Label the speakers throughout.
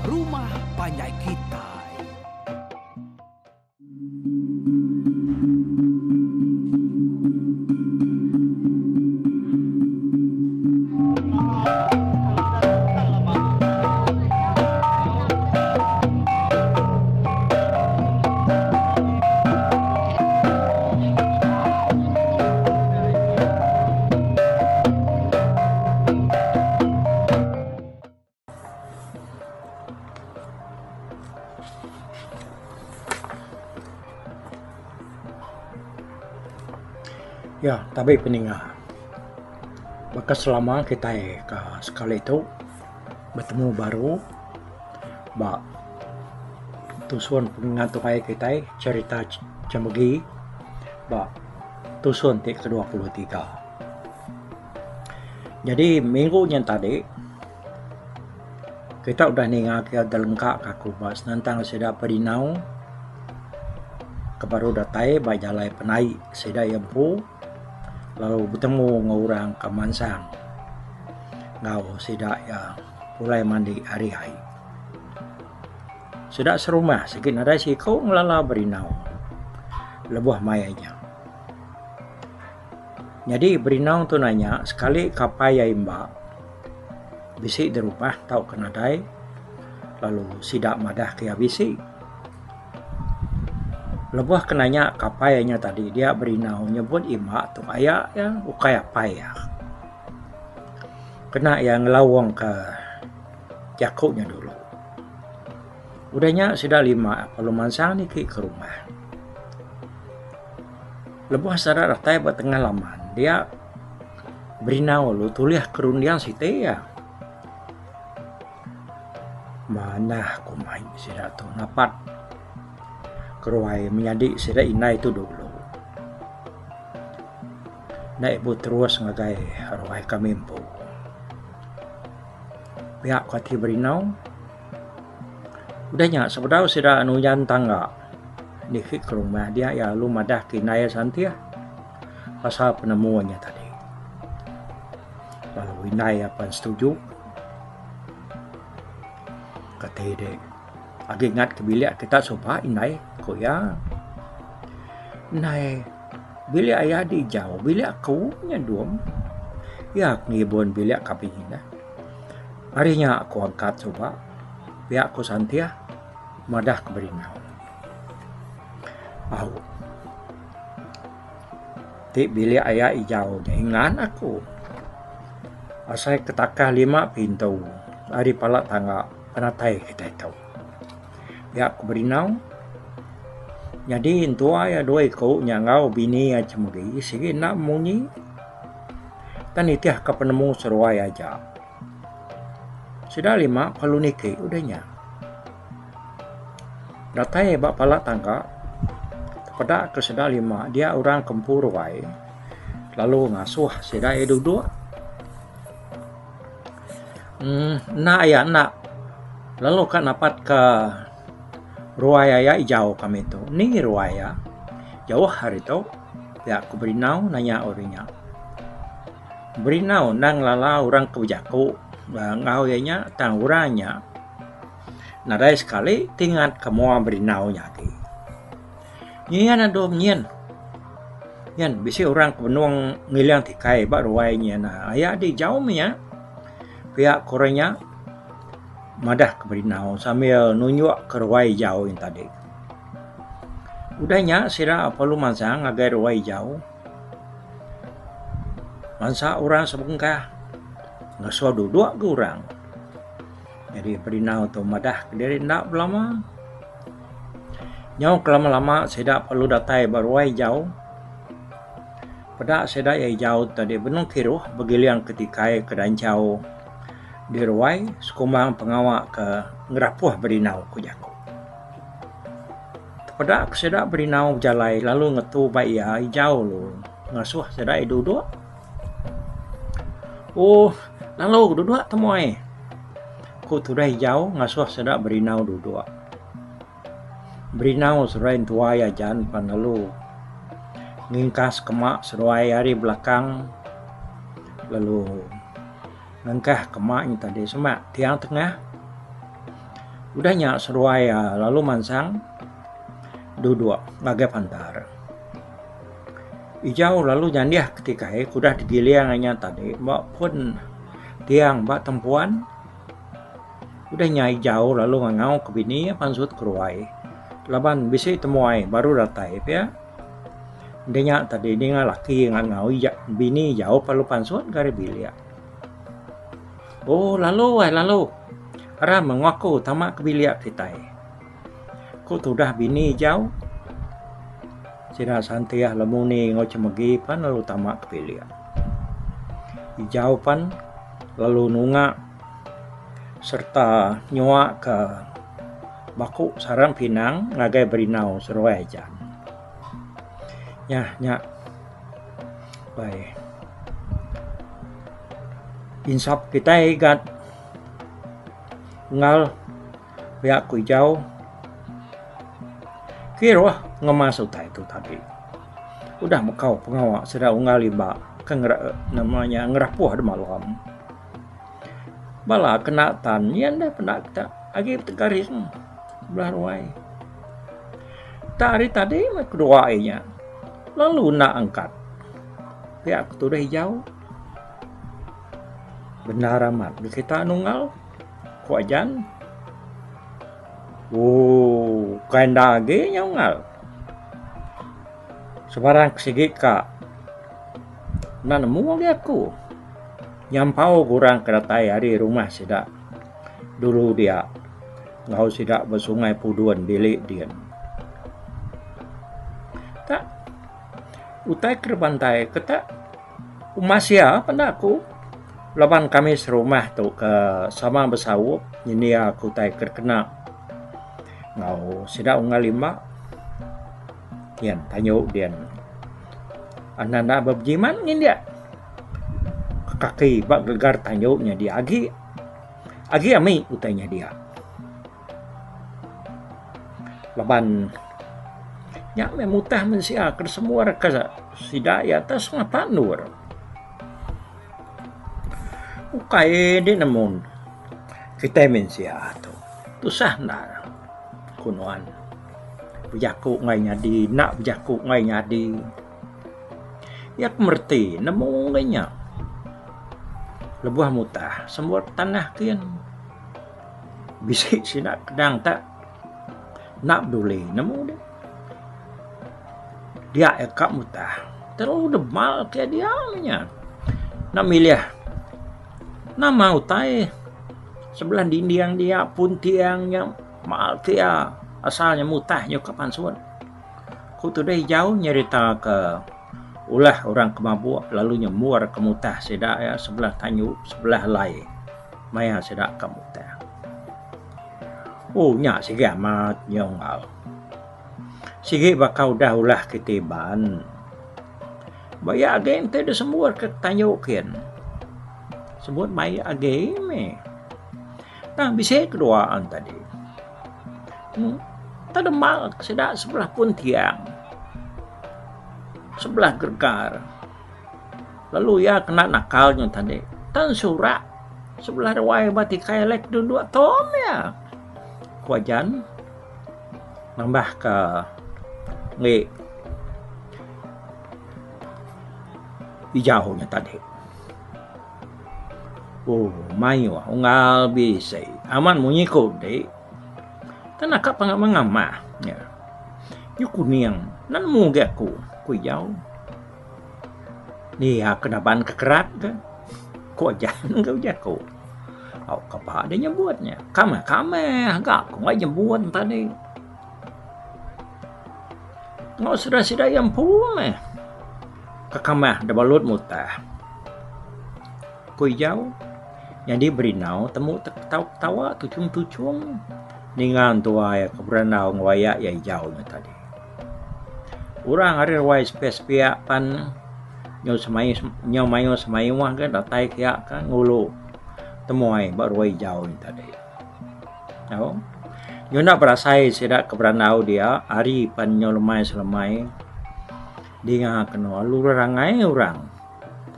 Speaker 1: Rumah Panjai Kitai.
Speaker 2: Ya tabi peninga baka selama kitai ka sekali tu betemu baru ba tusun pengingat tuai kitai cherita chemegi ba tusun ti ke 23. Nyadi minggu nyen tadi kita udah ninga ke gelengka ka aku ba senentang sida Perinau ke baru datai ba jalai penai sida iya empu lalu betemu enggau orang ke mansang enggau sida iya pulai mandi hari ai. Sida serumah sigi nadai siku ngelala Berinau lebuh maya nya. Nyadi Berinau tu nanya sekali ke apai iya imba bisi dirubah tauka nadai lalu sida madah ke iya bisi. Lebuh ke nanya ke apai iya nya tadi dia Berinau nyebut imba tu aya iya ukai apai iya. Kena iya ngelaung ke jaku nya dulu. Udah nya sida lima perlu mansang niki ke rumah. Lebuh sida datai ba tengah laman dia Berinau lalu tulih ke runding siti iya. Manah ku mai sida tu napat keruai menyadi sida indai tu dulu. Enda ibuh terus ngagai ruai kami empu. Pia ku ati Berinau. Udah nya sebedau sida nuyan tangga niki ke rumah dia iya lalu madah ke indai iya santih pasal penemu nya tadi. Lalu indai iya pan setuju kati dek agi ngat ke bilik kita suba indai ku iya. Indai bilik aya di ijau bilik aku nya dum iya ke ngibun bilik kami neh. Ari nya aku angkat suba pia ku Santih madah ke Berinau. Au ti bilik aya ijau nya ingan aku asai ke takah lima pintu ari pala tangga penatai kitai tu. Pia ku Berinau nyadi entua iya dua iku nya enggau bini iya chemegi sigi enda munyi. Tang nitihka penemu seruai aja. Sida lima perlu niki udah nya. Datai ba pala tangga tepeda ke sida lima dia orang ke empu ruai lalu ngasuh sida iya duduk. uhh Enda iya enda lalu ka napat ka ruai aya ijau kami tu. Ni ruai iya jauh ari tu. Pia ku Berinau nanya orang nya. Berinau enda ngelala orang ke bejaku enggau iya nya tang orang nya nadai sekali ti ngat ke mua Berinau nya agi. Nyin adu nyin. Nyin bisi orang ke benung ngiling tikai ba ruai nyin aya di jauh meh nya. Pia ku orang nya madah ke Berinau sambil nunjuk ke ruai jauh nya tadi. Udah nya sida perlu mansang ngagai ruai ijau. Bansa orang sebengkah ngasuh duduk ga orang. Nyadi perinau tu madah kediri enda belama. Nyau ke lama-lama sida perlu datai ba ruai ijau. Peda sida iya ijau tadi benung kiruh begiling ke tikai ke danchau di ruai sekumbang pengawa ke ngerapuh berinau ku jaku. Tepeda ke sida berinau bejalai lalu ngetu ba iya ijau lu ngasuh sida iya duduk. Ooh lalu duduk temuai ku tudah ijau ngasuh sida berinau duduk. Berinau seduai entuai ajan pan lalu ngingkas kema seduai ari belakang lalu ngengkah kema nya tadi semak tiang tengah. Udah nya seduai iya lalu mansang duduk ngagai pantar. Ijau lalu nyandih ketikai ke udah digiling inya tadi ba pun tiang ba tempuan. Udah nya Ijau lalu ngangau ke bini iya pansut ke ruai laban bisi temuai baru datai pia. Enda nya tadi ninga laki ngangau bini Ijau lalu pansut ga ari bilik. Oh lalu ai lalu. Aram meh ngaku tama ke bilik kitai. Ku tudah bini ijau. Sida santih lemuni enggau chemegi pan lalu tama ke bilik. Ijau pan lalu nunga sereta nyua ke baku sarang pinang ngagai berinau seruai ajan. Nyah nya bai. Insap kitai gat enggau pia ku ijau kiruh ngemas utai tu tadi. Udah mekau pengawa sida unggal imba ke nama nya ngerapuh da malam. Bala kena tan nyin deh peda kita agi betegaring belah ruai. Tak ari tadi meh kedua inya lalu enda angkat. Pia ku tudah ijau. Bendar amat ga kita nunggal, ku Ajan. Ooh kai enda agi nya unggal. Sebarang ke sigi ka enda nemu agi aku. Nyampau ga orang ke datai ari rumah sida dulu dia enggau sida ba Sungai Pudun bilik din. Tak utai ke dibantai ke tak. Umas iya peda aku laban kami serumah tu ke sama besaup nyendia ke utai ke kena enggau sida unggal limba nyin tanju din. Enda enda bejimat ngindik kaki ba gegar tanju nyadi agi agi ami utai nyedia. Laban nya meh mutah mensia ke semua ke sida iya te sengapa endur. Ukai indi nemu kitai mensia tu tusah endar ku nuan bejaku enggai nyadi enda bejaku enggai nyadi. Iya ke mereti nemu ga inya lebuh mutah semua tanah kin. Bisi sida kedang tak enda peduli nemu deh. Dia iya ka mutah terlalu debal ke dia meh nya. Enda milih nama utai sebelah dinding dia pun tiang nya maal ke iya asal nya mutah nyuka pansut. Ku tudeh ijau nyerita ke ulah orang ke mabuk lalu nyembur ke mutah sida iya sebelah tanju sebelah alai. Maya sida ka mutah. Oh nya sigi amat nya unggal. Sigi baka udah ulah kiti iban. Ba iya agi enti deh sembur ke tanju kin. Sebut baik agi meh. Tang bisi kedua an tadi. Tang dema sida sebelah pun tiang. Sebelah gegar. Lalu iya kena nakal nya tadi. Tang surak sebelah ruai ba tikai alai ke duduk tom iya. Ku Ajan nambah ka enggi ijau nya tadi. Ooh mayuh unggal bisi amat munyi ku enti. Tang naka pengamah nya. Nya kuning enda nemu agi aku, ku ijau. Iya ke naban ke kerat ke ku aja enggau jaku. Au kapa deh nyebut nya. Kamah kamah ga ku enggai nyebut tadi. Enggau sida sida iya empu meh ke kamah da balut mutah. Ku ijau nyadi berinau temu ketawa ketawa tuchum tuchum ninga entua iya ke berandau enggau aya iya ijau nya tadi. Orang ari ruai sepiak-sepiak pan nyau semayuh nyau mayuh semayuh ga datai kiya ka ngulu temuai ba ruai ijau nya tadi. Au nyau enda berasai sida ke berandau dia hari pan nyau lemai selemai dinga kenu lalu rangai orang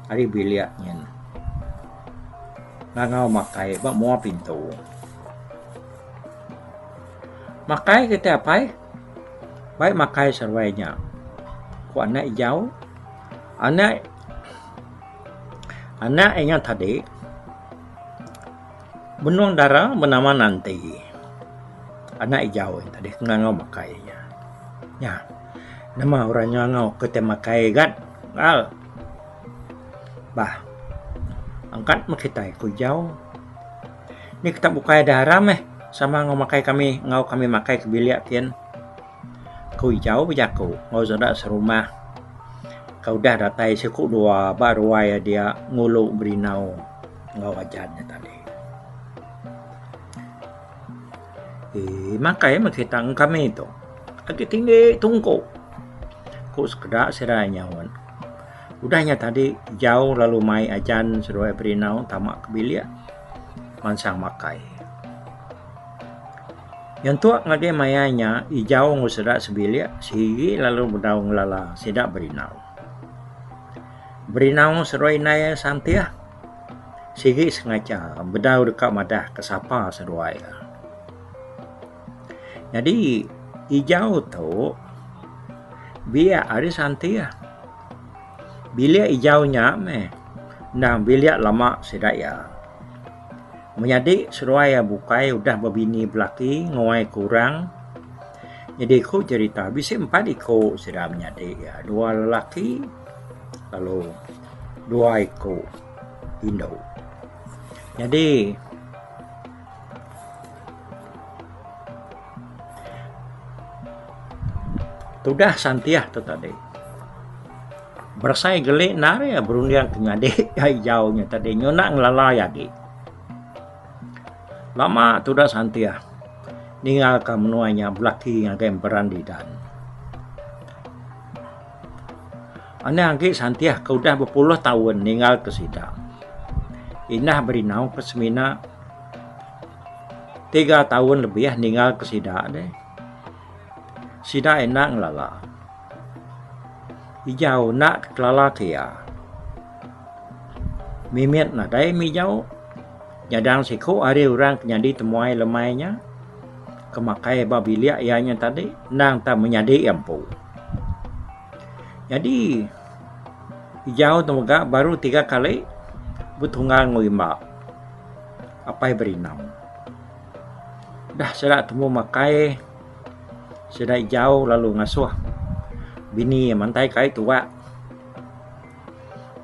Speaker 2: ari bilik nyin ngangau makai ba mua pintu. Makai kitai apai. Bai makai seruai nya, ku anak ijau. Anak anak inya tadi benung dara benama Nanti. Anak ijau nya tadi ngangau makai nya. Nya nama orang ngangau kitai makai gat ngal. Bah angkat meh kitai ku ijau. Ni kita bukai da haram meh sama enggau makai kami enggau kami makai ke bilik kin. Ku Ijau bejaku enggau sida serumah ke udah datai siku dua ba ruai dia ngulu berinau enggau ajan nya tadi. Eee makai meh kita enggau kami tu agi tinggi tungku ku sekeda sida nyaut. Udah nya tadi Ijau lalu mai ajan seduai berinau tama ke bilik mansang makai. Nyentuk ngagai maya nya Ijau enggau sida sebilik sigi lalu bedau ngelala sida berinau. Berinau seduai indai Santih sigi sengaja bedau deka madah ke sapa seduai iya. Nyadi Ijau tu biak ari Santih. Bilik Ijau nya meh endang bilik lama sida iya. Menyadi seduai iya bukai udah bebini belaki nguai ke orang. Nyadi ku cherita bisi empat iku sida menyadi iya dua lelaki lalu dua iku indu. Nyadi. Tudah Santih tu tadi berasai geli endar iya berunding ke nyadi ai jau nya tadi nyunak ngelala iya agi. Lama tudah Santih ninggal ka menua nya belaki ngagai Emperan Didan. Anang agi Santih ke udah bepuluh taun ninggal ke sida. Indah berinau ke semina tiga taun lebih ninggal ke sida deh. Sida enda ngelala. Ijau enda kelala ke iya. Mimit nadai mih ijau. Nyadang siku ari orang ke nyadi temuai lemai nya ke makai ba bilik iya nya tadi endang tau menyadi iya empu. Nyadi ijau tu mega baru tiga kali betunggal enggau imba apai berinau. Dah sida temu makai sida ijau lalu ngasuh bini iya mantai kai tuak.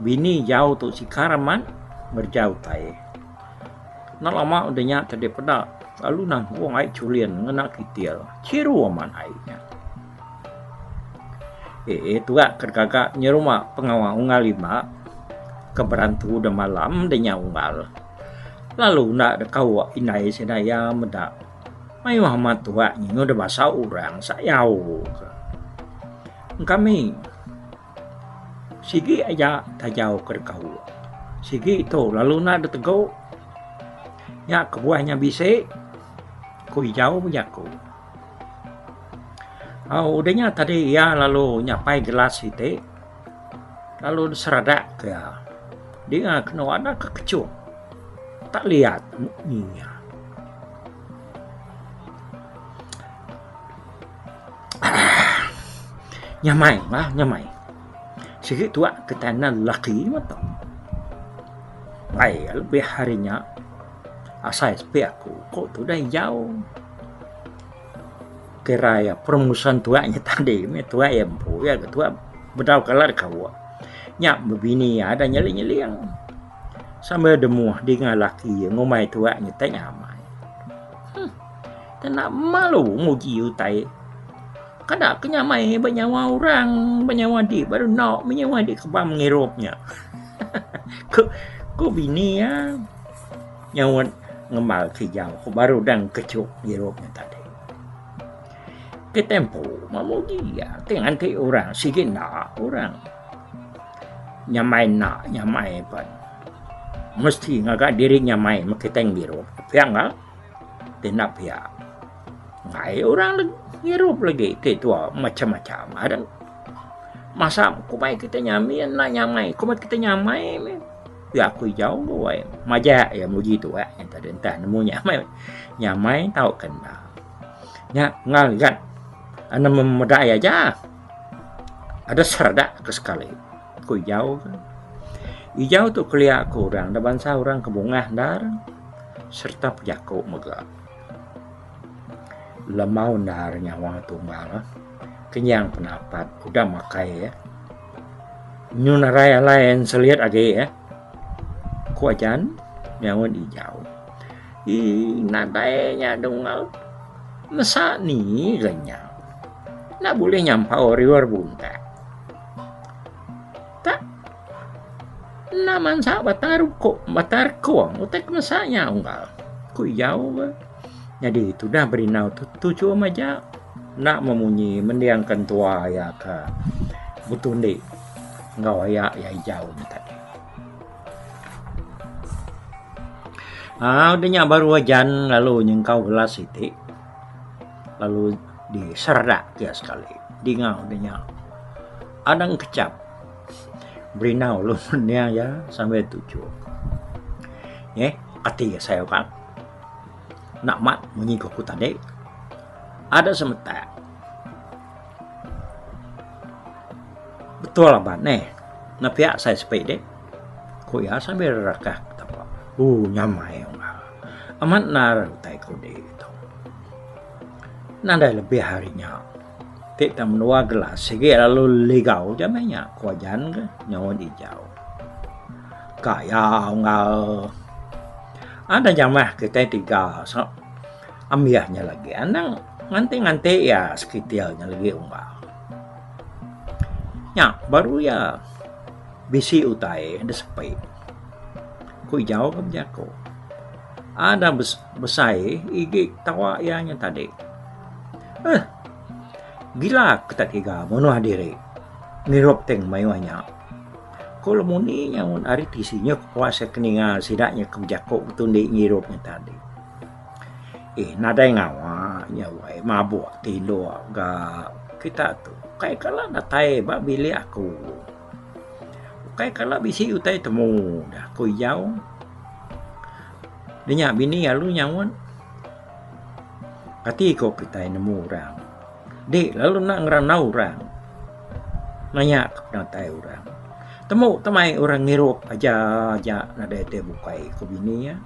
Speaker 2: Bini ijau tu sikar amat ngereja utai. Enda lama udah nya tadi peda lalu nanggung ai chulin ngena kitil. Chiru amat ai nya. Eee tuak ke gaga nyeruma pengawa unggal lima ke berantu da malam da nya unggal. Lalu enda da kauk indai sida iya meda mayuh amat tuak nyuh da basa orang sayau ka. Engkami. Sigi aja tajau ke deka uk. Sigi tu lalu enda deh tegu. Nya kebuah nya bisi ku ijau bejaku. Au udah nya tadi iya lalu nyapai gelas siti lalu seradak ke iya. Dinga kenu anak ke kechuk tak liat munyi iya. Nyamai bah nyamai. Sigi tuak ke tanah lelaki meh tu. Ai lebih ari nya asai sepi aku ko tudah ijau. Kira iya promotion tuak nya tadi meh tuak iya empu iya ga tuak bedau kala deka kauk. Nya bebini iya da nyeling nyeling sambil demuh dinga laki iya ngumbai tuak nya tai nyamai. Huh. Kena malu nguji utai. Kada ke nyamai ba nyawa orang, ba nyawa dik baru enda meh nyawa dik kebam ngirup nya. Ku ku bini iya nyaut ngembal ke ijau ku baru dang kechuk ngirup nya tadi. Kitai empu meh muji iya ti nganti orang sigi enda orang. Nyamai enda nyamai pan mesti ngaga diri nyamai meh kitai ngirup. Pia enggau. Ti enda pia. Enggai orang ngirup lagi ti tua macam-macam adep. Masa ku mai kita nyamin enda nyamai ku mai kita nyamai meh. Pia ku ijau ku ai majak iya muji tuak nya tadi entah nemu nyamai nyamai tauka enda. Nya enggau igat anu meda iya aja. Ada seradak ke sekali, ku Ijau. Ijau tu kelia ku orang da bansa orang ke bungah endar sereta pejaku mega. Lemau endar nyawa tunggal kenyang penapat udah makai iya. Nyu narai alai enselit agi iya, ku Ajan nyaut Ijau. Eii nadai nya dungau mesa ni ga nya. Enda bulih nyampau riur buntak. Tak enda mansa batang ruko batang rekong utai ke mesa nya unggal, ku Ijau ga. Nyadi tudah berinau tu tuchum aja enda memunyi mendingka entua iya ke betundi enggau aya iya Ijau nya tadi. Aaa udah nya baru ajan lalu nyengkau gelas siti lalu diserak iya sekali dinga udah nya anang kechap berinau lalu mending iya sambil tuchum. Neh ati asai orang enda amat munyi ku aku tadi ada semetak. Betul amat neh nepia asai sepi deh ku iya sambil rakah ketawa. Ooh nyamai amat endar utai ku di tu. Nadai lebih ari nya ti tang menua gelas sigi lalu ligau ja meh nya ku ajan ke nyaut ijau. Kaya enggau ada jamah kitai tiga ambih nya lagi anang nganti nganti iya sekitil nya lagi umba. Nya baru iya bisi utai da sepi ku ijau ke bejaku. Ada besai igi tawa iya nya tadi. Eh gila kita tiga munuh diri ngirup ti mayuh nya. Ku Lemuni nya mun ari tisi nya kepuas iya ke ninga sida nya ke bejaku betundi ngirup nya tadi. Eh nadai ngawa nya weh mabuk tinduk ga kita tu kai kala datai ba bilik aku. Ukai kala bisi utai temu da ku ijau. Nya bini alu nyaut kati ko kitai nemu orang. Di lalu enda ngerandau orang nanya ka penatai orang. Temu temai orang ngirup aja aja nadai utai bukai ku bini iya.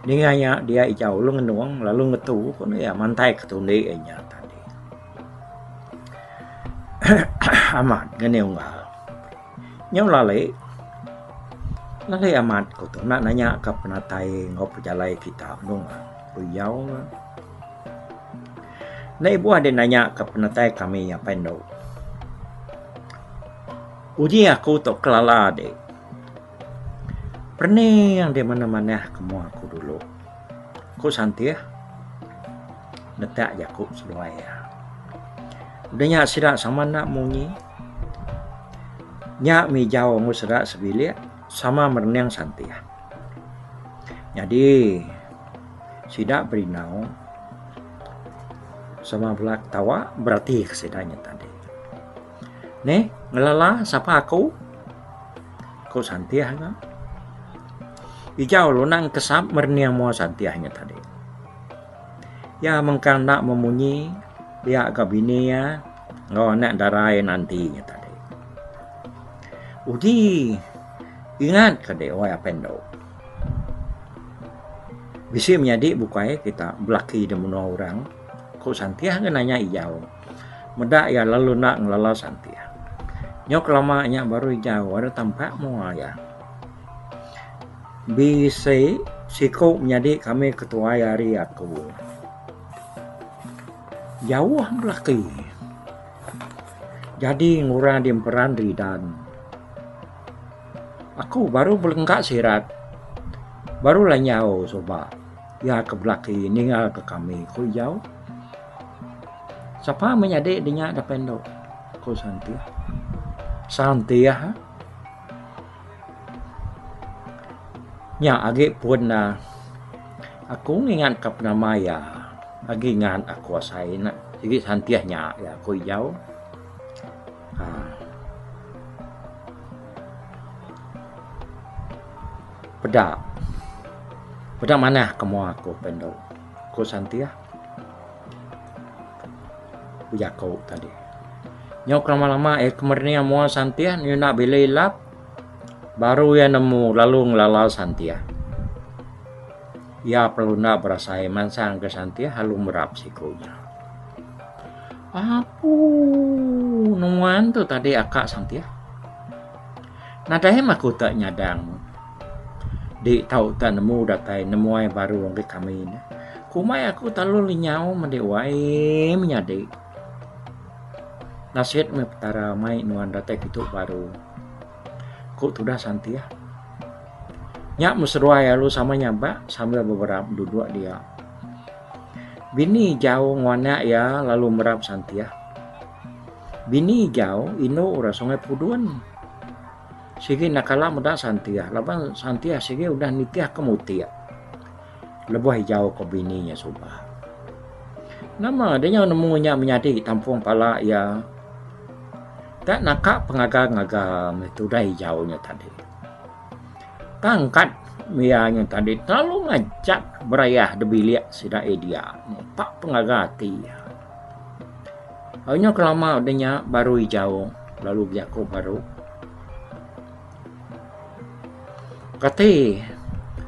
Speaker 2: Ninga iya dia ijau lalu ngenung lalu ngetu ku iya mantai ke tundi inya tadi. Amat ngini unggal. Nyau lali, lali amat ku tu enda nanya ka penatai enggau pejalai kita mung ku ijau. Enda ibuh deh nanya ka penatai kami apai endu. Uji aku tu kelala deh. Pening deh manah-manah ke mua aku dulu. Ku Santih netak jaku seduai iya. Udah nya sida sama enda munyi. Nya mih ijau enggau sida sebilik sama merening Santih. Nyadi sida berinau sama bela ketawa berati ke sida nya tadi. Neh ngelala sapa aku? Ku Santih ga. Ijau lunang kesap merening mua Santih nya tadi. Iya mengkang enda memunyi pia ga bini iya enggau anak dara iya nanti nya tadi. Uji ingat ka dek wai apai endu. Bisi menyadi bukai kita belaki da menua orang, ku Santih ga nanya Ijau. Meda iya lalu enda ngelala Santih. Nyau kelama nya baru ijau ada tampak mua iya. Bisi siku menyadi kami ketuai ari aku. Jauh belaki. Jadi ngurang di emperan ridan. Aku baru belengka sirat baru lanyau suba iya ke belaki ninggal ke kami, ku Ijau. Sapa menyadi dinya da pendu? Ku Santih. Santih nya agi pun ne aku ngingat ka penama iya agi ngan aku asai ne sigi Santih nya iya ku Ijau. Aaa peda peda manah ke mua aku pendu, ku Santih. bejaku tadi. Nyau kelama-lama iya ke merening mua Santih nyuna bili ilap baru iya nemu lalu ngelala Santih. Iya perlu enda berasai mansang ke Santih lalu merap siku nya. Apuu nuan tu tadi aka Santih. Nadai meh aku te nyadang di tau te nemu datai nemuai baru agi kami ne. Kumbai aku terlalu lenyau mende wai menyadi. Nasit meh petara mai nuan datai kitu baru. Ku tudah Santih. Nya meh seduai lalu sama nyabak sambil beberap duduk dia. Bini Jau enggau anak iya lalu merap Santih. Bini Jau indu orang Sungai Pudun. Sigi enda kala meda Santih laban Santih sigi udah nitih ke mutik lebuh Ijau ke bini iya suba. Nama deh nyau nemu nya menyadi tampung pala iya. Tak naka pengaga-ngaga meh tudah Ijau nya tadi. Tang kat iya nya tadi terlalu ngajat berayah da bilik sida iya dia pak pengaga ati iya. Nyau kelama udah nya baru ijau lalu bejaku baru. Kati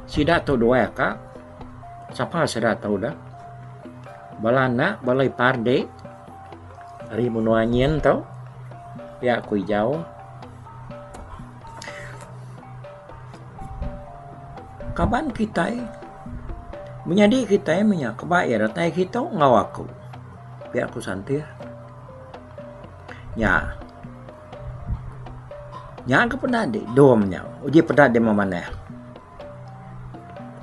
Speaker 2: sida tu duai aka sapa sida tu dah bala anak bala ipar dik ari menua nyin tu pia ku ijau. Kaban kitai menyadi kitai meh nya keba iya datai kitu enggau aku pia ku Santih. Nya nya ke peda di dom nya uji peda di manah.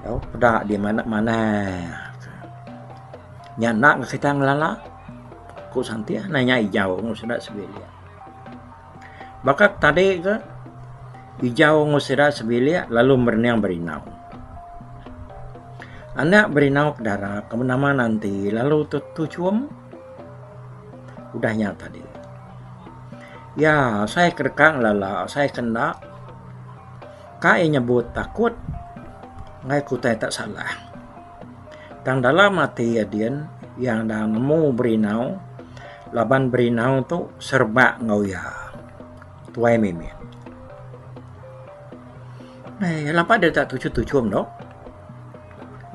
Speaker 2: Tau peda di manah manah nya enda kita ngelala ku Santih nanya ijau enggau sida sebilik. Baka tadi ke ijau enggau sida sebilik lalu merening Berinau. Anak Berinau ke dara ke benama Nanti lalu tuchum udah nya tadi. Iya asai ke deka ngelala asai ke enda ka iya nyebut takut enggai ke utai tak salah. Tang dalam ati iya din iya enda nemu Berinau laban Berinau tu serebak enggau iya tuai mimit. Meh lapa deh tak tuchum-tuchum tu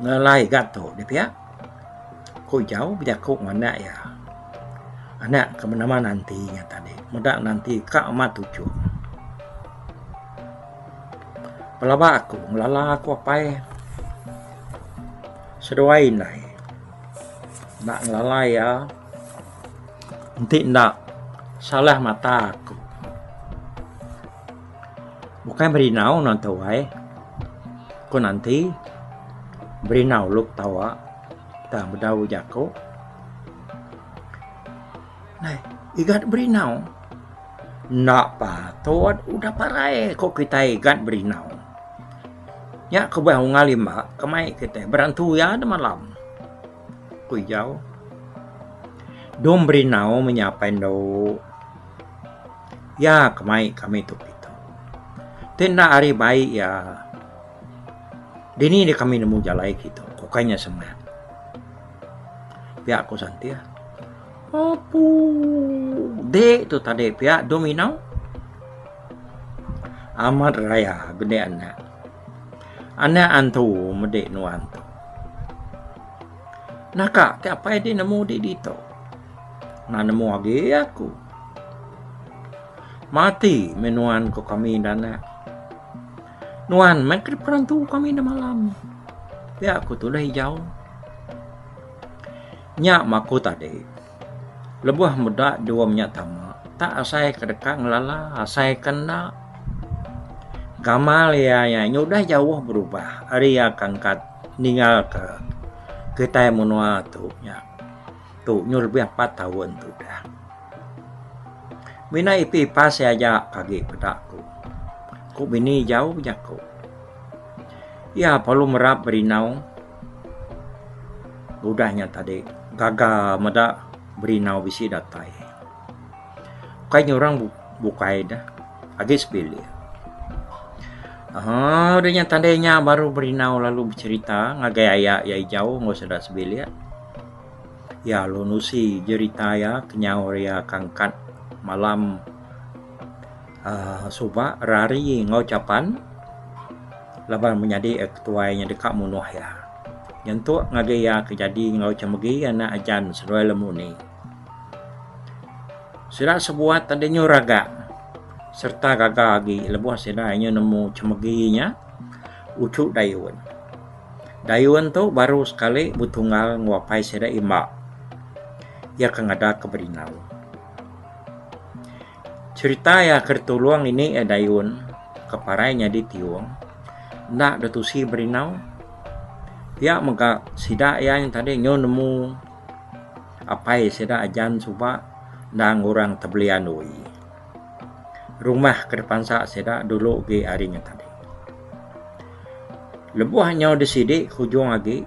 Speaker 2: ngelai igat tu deh pia ku Jau bejaku ngan anak iya. Anak ke benama Nanti nya tadi meda Nanti ka amat tuchum. Pelaba aku ngelala aku apai. Seduai indai enda ngelala iya enti enda salah mata aku. Bukai berinau ne tu ai ku nanti berinau lu ketawa tang bedau jaku. Nai igat berinau enda patut udah parai ku kitai igat berinau. Nya kebuah ungal limba ke mai kitai berantu iya da malam, ku Ijau. Dum berinau menyapai endu iya ke mai kami tu kitu. Ti enda ari bai iya dini deh kami nemu jalai kitu ku kai nya semak. Pia ku Santih. Apu dek tu tadi pia dum inau. Amat raya gede anak. Anak antu medi nuan tu. Naka ti apai di nemu di ditu. Enda nemu agi aku. Mati meh nuan ku kami enda anak. Nuan meh ke perantu kami enda malam. Pia ku tudah ijau. Nya meh aku tadi. Lebuh meda dua nya tama, tak asai ke deka ngelala asai ke enda. Gamal iya nya nyudah jauh berubah ari iya ke angkat ninggalka kitai menua tu nya. Tu nyu lebih empat taun tu udah. Mina ipi ipas iya aja ke agi peda ku. Ku bini jauh bejaku. Iya perlu merap berinau. Udah nya tadi gaga meda berinau bisi datai. Ukai nya orang bukai dah agi sebilik. Aaa udah nya tadi nya baru berinau lalu becerita ngagai aya iya ijau enggau sida sebilik. Iya lalu nusi jerita iya kenyau ari iya ke angkat malam uhh suba rari enggau chapan laban menyadi iya ketuai nya deka munuh iya. Nyentuk ngagai iya ke jadi enggau chemegi anak ajan seduai lemuni. Sida sebuat tadi nyu ragak sereta gaga agi lebuh sida nyu nemu chemegi nya uchu dayun. Dayun tu baru sekali betunggal enggau apai sida imba iya ke ngada ke Berinau. Cherita iya ke ditulung ini iya Dayun ke parai nyadi tiung enda ditusi Berinau. Pia mega sida iya nya tadi nyau nemu apai sida ajan suba endang orang tebelian ui. Rumah ke dipansa sida dulu agi ari nya tadi. Lebuh nyau disidi ke ujung agi,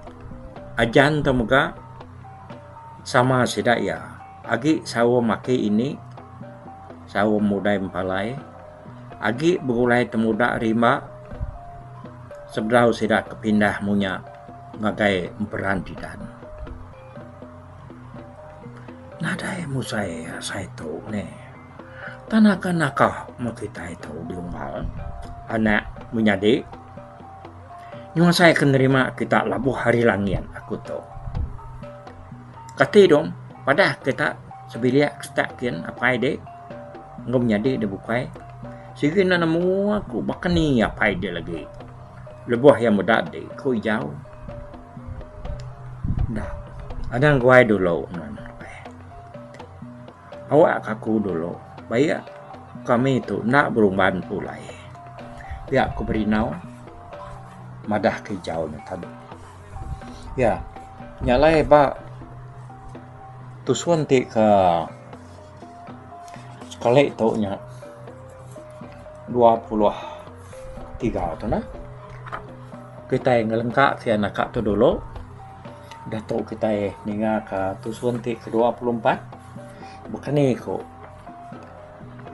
Speaker 2: ajan tu mega sama sida iya. Agi saum aki ini, saum mudai empalai, agi begulai temuda rimba sebedau sida ke pindah munya ngagai emperan tidan. Nadai musai asai tu neh. Tan akan naka meh kitai tu diunggal anak menyadi nyuasai ke nerima kita labuh ari langit aku tu. Kati dong padah kita sebilik setak kin apai de enggau menyadi de bukai sigi ne nemu aku baka ni apai de lagi lebuh iya meda de ku ijau. Enda anang guai dulu. Awak ka aku dulu baik kami tu enda berumban pulai. Pia ku Berinau madah ke ijau ne tadi. Iya nya alai ba tusun ti ke sekali tu nya 23 tu nah. Kitai ngelengka ke naka tu dulu. Udah tu kitai ninga ka tusun ti ke 24 baka ni ku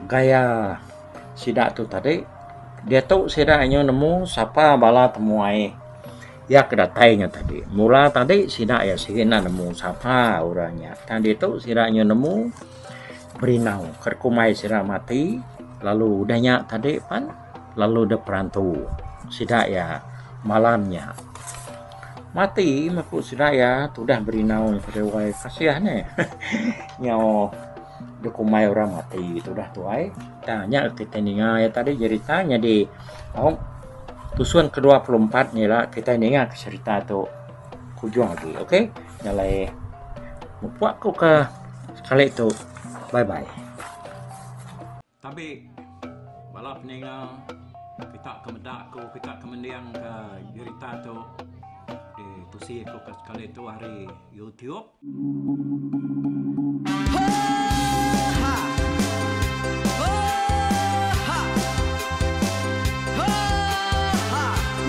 Speaker 2: gaya sida tu tadi diatu sida inya nemu sapa bala temuai iya ke datai nya tadi. Mula tadi sida iya sigi enda nemu sapa orang nya tang diatu sida inya nemu berinau ke kumbai sida mati lalu udah nya tadi pan lalu dep perantu sida iya malam nya. Mati meh ku sida iya tudah berinau ngagai wai kasih neh. Nyau dep kumbai orang mati tudah tuai. Tang nya kitai ninga iya tadi jerita nyadi au tusun ke 24 nya ila kitai ninga ke serita tu kujung agi ok. Nya alai mupuk ku ke sekali tu bye bye. Tabi bala peninga kita ke meda aku kita ke mending ke jerita tu di tusi aku ke sekali tu ari YouTube.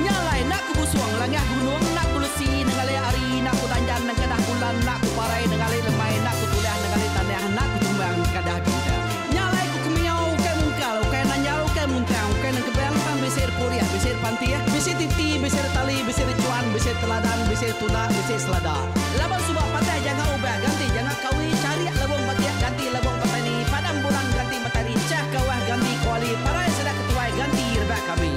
Speaker 1: Nya alai ku kemiau ukai mungkal, ukai nanjal, ukai muntang, ukai nengkebang tang bisi repurih, bisi repantih, bisi titi, bisi retali, bisi rechuan, bisi teladan, bisi tunda, bisi selada. Laban suba patah janga ubah ganti janga kawi, charik lebung batik ganti lebung petani, padam bulan ganti matari, chah kawah ganti kuali, parai sida ketuai ganti rebak kami.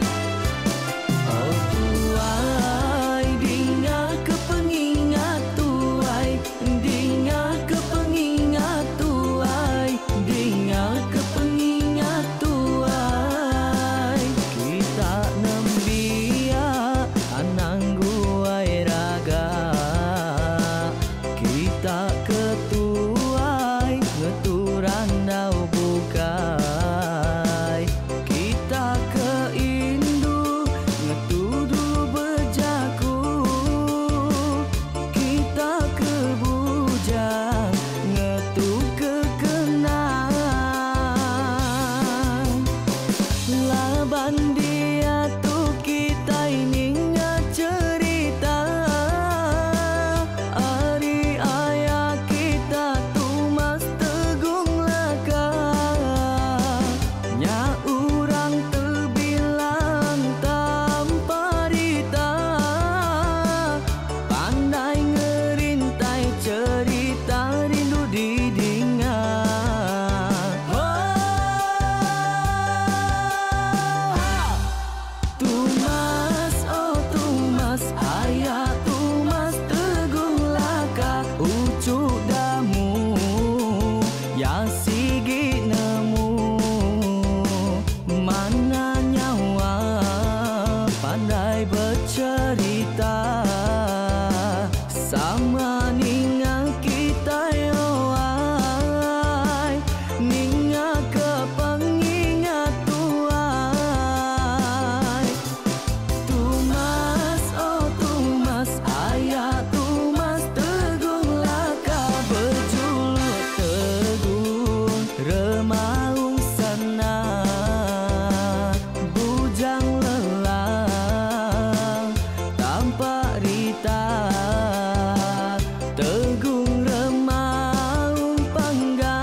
Speaker 3: Oh tuai dinga ke pengingat tuai Dinga ke pengingat tuai Dinga ke pengingat tuai Kita nembiak anang guai raga Kita ke tuai. mata Tegung remaung panggau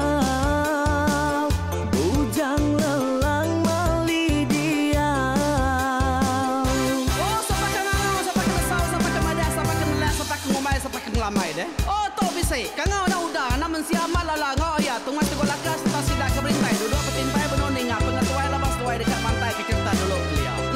Speaker 3: Bujang lelang mali diau.
Speaker 1: Oh sapa ke ngangau sapa ke nesau sapa ke madah sapa ke nelak sapa ke ngumbai sapa ke ngelamai deh. Oh tu bisi kangau enda udah enda mensia amat lala enggau iya tungai tegul laka sereta sida ke berintai duduk betimpai benung ninga pengetuai laban seduai deka mantai ke kereta dulu kelia.